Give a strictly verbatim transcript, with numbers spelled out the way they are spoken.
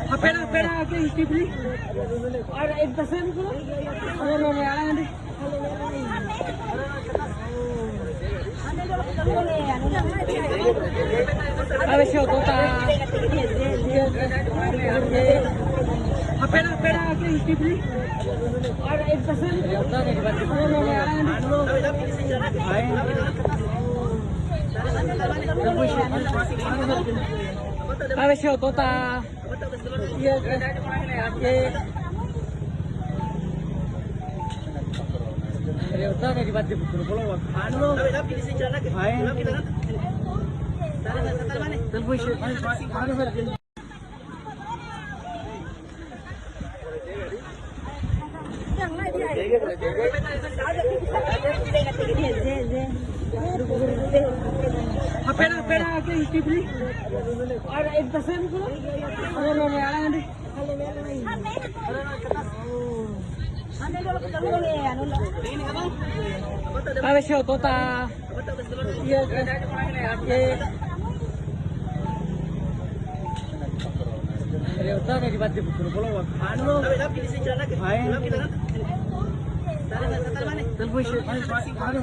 Apena, apena, oke, Kifli. Ada yang pesan itu? Ada yang mau deh. Ada siapa kota? Apena, apena, oke, Kifli. Ada yang pesan itu? Ada yang mau deh. Apa sih, Tota? Iya, iya. Iya, Tota, kayak dibantu pukul puluh, Bang. Anu, lo. Main. Telepon, anu, anu. Apena, apena, oke, Kifli. Ada yang pesan itu? Ada yang mau deh. Apa sih, Tota? Iya, iya. Ada utang ya dibantu pukul puluh, Bang. Anu, lo. Main. Telepon, anu.